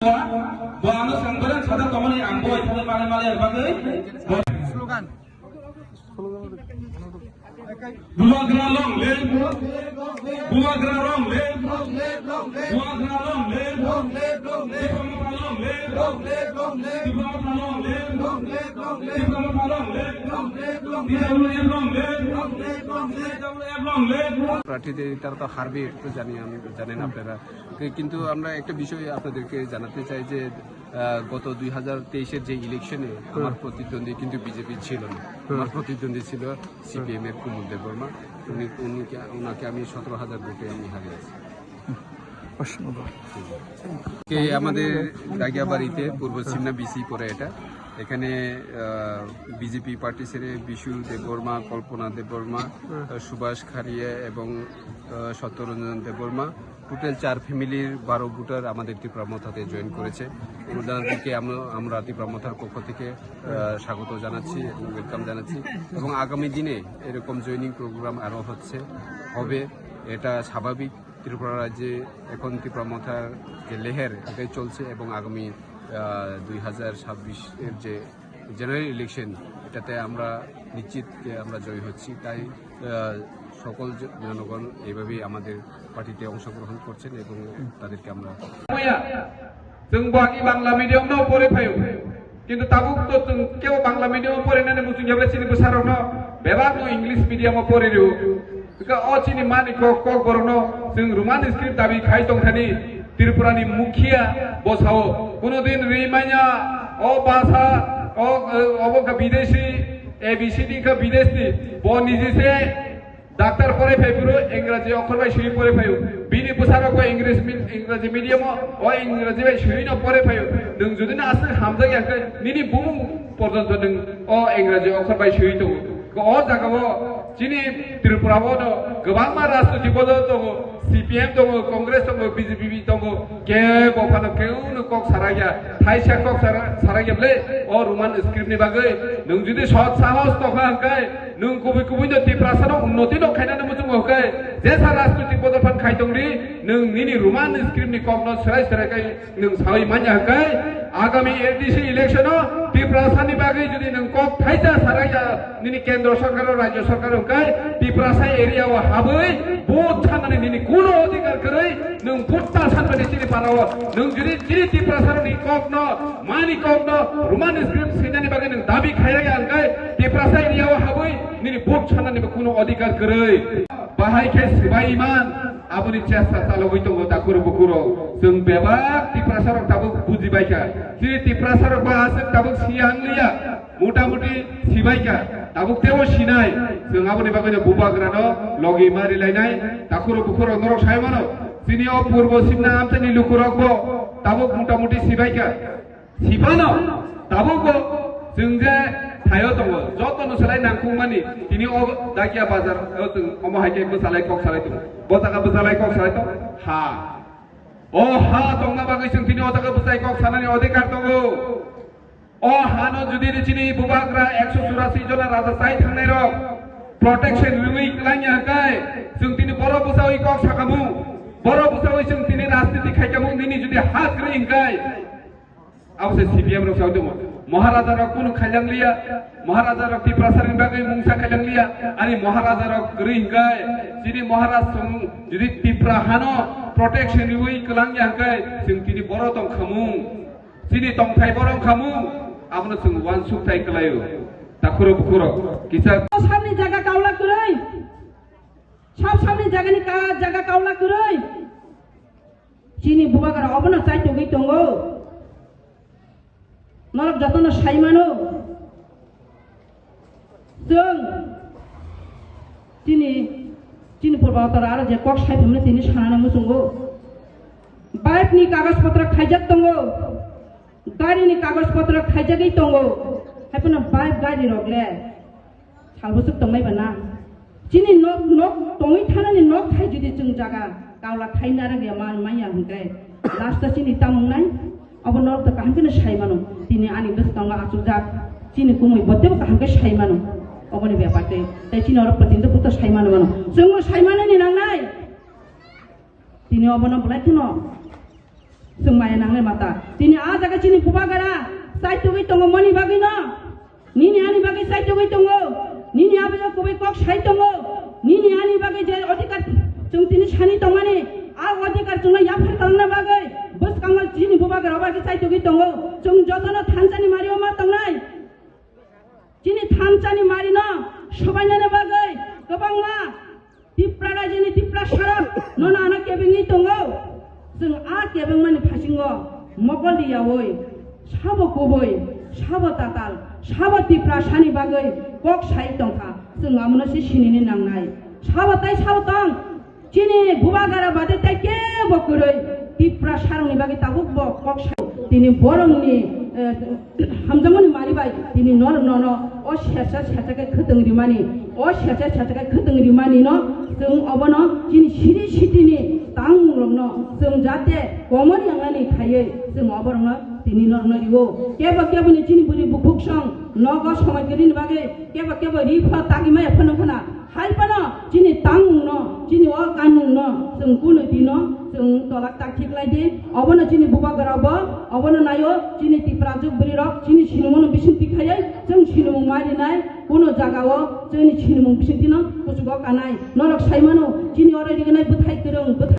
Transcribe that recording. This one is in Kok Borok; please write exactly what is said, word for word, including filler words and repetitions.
Bo ano sengbereng sada tongmani ang bo ithani male male bagwi. Slogan. Bubagra long live. Bubagra long live. Bubagra long live. Tipra Motha long live. Tipra Motha long live. Tipra Motha long live. T W F long live. T W F long live. প্রার্থীদের তারা তো হারবে, এটা তো জানি আমি, জানেন আপনারা। কি-, কিন্তু আমরা একটা বিষয় আপনাদেরকে জানাতে চাই যে, আহ, গত দুই হাজার তেইশের যে ইলেকশনে আমার হুম। প্রতিদ্বন্দ্বী কিন্তু বিজেপি ছিল না। হুম। আমার প্রতিদ্বন্দ্বী ছিল সিপিএম এর কুমুদ দেববর্মা। উনি, উনিকে, ওনাকে আমি সতেরো হাজার ভোটে আমি হারিয়েছি। অসম্ভব। কে আমাদের দাগিয়াবাড়িতে পূর্ব সিমনা বিসি পড়ে এটা। এখানে, আহ, বিজেপি পার্টি ছেড়ে বিশু দেববর্মা, কল্পনা দেববর্মা, হুম। আহ, সুভাষ খারিয়া এবং, আহ, সত্যরঞ্জন দেববর্মা। টোটাল চার ফ্যামিলির বারো ভোটার আমাদের ত্রিপুরা মথাতে জয়েন করেছে। ওনাদেরকে আমরা, আমরা ত্রিপুরা মথার পক্ষ থেকে, আহ, স্বাগত জানাচ্ছি এবং ওয়েলকাম জানাচ্ছি। এবং আগামী দিনে এরকম জয়েনিং প্রোগ্রাম আরও হচ্ছে, হবে, এটা স্বাভাবিক। ত্রিপুরা রাজ্যে এখন ত্রিপুরা মথার যে লেহের, এটাই চলছে এবং আগামী, আহ, দুই হাজার ছাব্বিশের যে জেনারেল ইলেকশন, এটাতে আমরা নিশ্চিত যে আমরা জয়ী হচ্ছি। তাই, আহ, সকল জ-, জনগণ এইভাবেই আমাদের পার্টিতে অংশগ্রহণ করছেন এবং তাদেরকে আমরা Maya, chwng bo agi Bangla medium no pore phaio. Kintu tabuk to chwng kebo Bangla medium o pore nani muchung yable chini bwsarok no bebak no English medium o pore rio. Bika o chini mani kok, kok borok no chwng Roman script dabi khai tong thani Tripura ni mukhiya bo sao. Kuno din ri manya o basa o, obo ka bidesi A B C D ka bidesi bo niji se Doctor pore phai phuru Ingraji okhor bai swi pore phaio. Bini bwsarok bo English mi-, Ingraji medium o, o Ingraji bai swi no pore phaio. Nwng jodi no aswk hamjak ya khe, nini bumung porjonto nwng o Ingraji okhor bai swi tongo. O jaga o chini Tripura o no kwbangma rajniti bodol tongo, C P M tongo, Congress tongo, B J P tongo, kebo phano keu no kok sarakya, thaisa kok sara-, sarakya ble o Roman script ni bagwi nwng jodi sot sahos tokha hwnkhe, Nwng kubui kubui no Tiprasa no unnoti no khainani muchungo hwnkhe, jesa rajnoitik bodol phan khai tongdi, nwng nini Roman script ni kok no serai serai khai nwng sawi manya hwnkhe, agami A D C election o Tiprasa ni bagwi jodi nwng kok thaisa sarai ya nini kendro sarkar o rajyo sarkar hwnkhe, Tiprasa area o habwi vote sanani nini kuno odhikar kwrwi, nwng vote ta sanmani chini para o, nwng jodi chini Tiprasa ni kok no, mani kok no, Roman script sinani bagwi nwng dabi khairaya hwnkhe, Tiprasa area o habwi nini vote sanani bo kuno odhikar kwrwi. Bahai khe swbai man, aboni chesta chalogwi tongo takhurok bukhurok. Chwng bebak Tiprasarok tabuk bujibaikha. Chini Tiprasarok ba aswk tabuk siya wngliya. Mota moti sibaikha. Tabuk teibo sinai. Chwng aboni bagwino bubagrano logi marilainai. Takhurok bukhurok norok sai mano. Chini o purbo simna amchaini lukurokbo tabuk mota moti sibaikha. Sipano tabukbo chwng je thaio tongo, jotono selai nangkukmani, tini o Dakia bazar o chwng omo hai khe bwchalai kok salai tongo. Bo jaga bwchalai kok salai tong? Ha. O ha tongna bagwi chwng tini o jaga bwchai kok sanani odhikar tongo. O hano jodi chini bubagra ekso churasi jona raja chai thangnai rok protection rwui kwlangya hwnkhe, chwng tini borok bwchaui kok sakamung, borok bwchaui chwng tini rajniti khaikhamung, nini jodi ha kwrwi hwnkhe, Abo se C P M rok sao tongo. Maharaja rok kunu khailang liya. Maharaja rok Tiprasa ni bagwi mungsa khailang liya. Ani Maharaja rok kwrwi hwnkhe, chini Maharaj song jodi Tipra hano protection riwi kwlang ya hwnkhe, chwng tini boro tong khamung. Chini tongthai boro wng khamung. Abono chwng uansuk thai kwlaio. Takhuro bukhuro kisa. Sabni jaga kaula kwrwi. Sab sabni jagani ka-, jaga kaula kwrwi. Chini bubagra obono chaitogwi tongo. Norok jotono sai mano. Chwng chini, chini purba tora aro je kok sai phimle tini sanani muchungo. Bike ni kagoj potro khaijak tongo. Gari ni kagoj potro khaijagwi tongo. Haiphano bike gari rok le. Salbwswk tongnai ba na? Chini nok, nok tongwi thanani nok thai jodi chwng jaga kaula thai narwk ya man manya hwnkhe last o chini tamung nai? Obo norok to kaham kheno sai mano. Tini ani bwskango achukjak chini kumui bo teibo kaham khe sai mano. Oboni bepar tei, tei chini oro pwthindo buto sai mano mano. Chwngno sai manani nangnai. Tini obono belai kheno Chwng maya nangnai mata. Tini a jaga chini bubagra chaitugwi tongo moni bagwi no. Nini ani bagwi chaitugwi tongo. Nini aboni kubui kok sai tongo. Nini ani bagwi je odhikar chwng tini sani tongmani, a odhikar chwngno yaphar tongna bagwi bwskango chini bubagra bagwi chaitugwi tongo. Chwng jotono thansani mario ma tongnai. Chini thansani marino sobainani bagwi kwbangma Tipra rajini Tipra sarok nono ano kebengwi tongo. Chwng a kebengmani phasingo mokol riyaui sabo kubui, sabo tatal, sabo Tipra sani bagwi kok sai tongkha. Chwng amono se sinini nangnai. Sabo tai sabo tong. Chini bubagra bade tai kebo kwrwi Tipra sarokni bagwi tabuk bo kok sai. Tini borokni, eh, hamjakmani mari bai tini norok nono o sersa sersa khe khwtwng rimani, o sersa sersa khe khwtwng rimani no chwng obono chini siri sitini tangmung rokno chwng jate komor yangnani khaiwi chwng oborokno tini norokno rio. Kebo keboni chini bwrwi bukhuk song nogo somai kwrwini bagwi kebo kebo ri pha tagwi maya phano khna. Hai phano chini tangmungno, chini o kanmungno chwng kunu dino chwng tolak tak khiklai di. Obono chini bubagra bo, obono naio chini Tipra juk bwrwi rok, chini sinimungno bising tikhaiwi chwng sinimung ma rinai, kunu jagao chini sinimung bising dino kuchugo kanai. Norok sai mano, chini oro rignai bwthai kwrwng, bwthai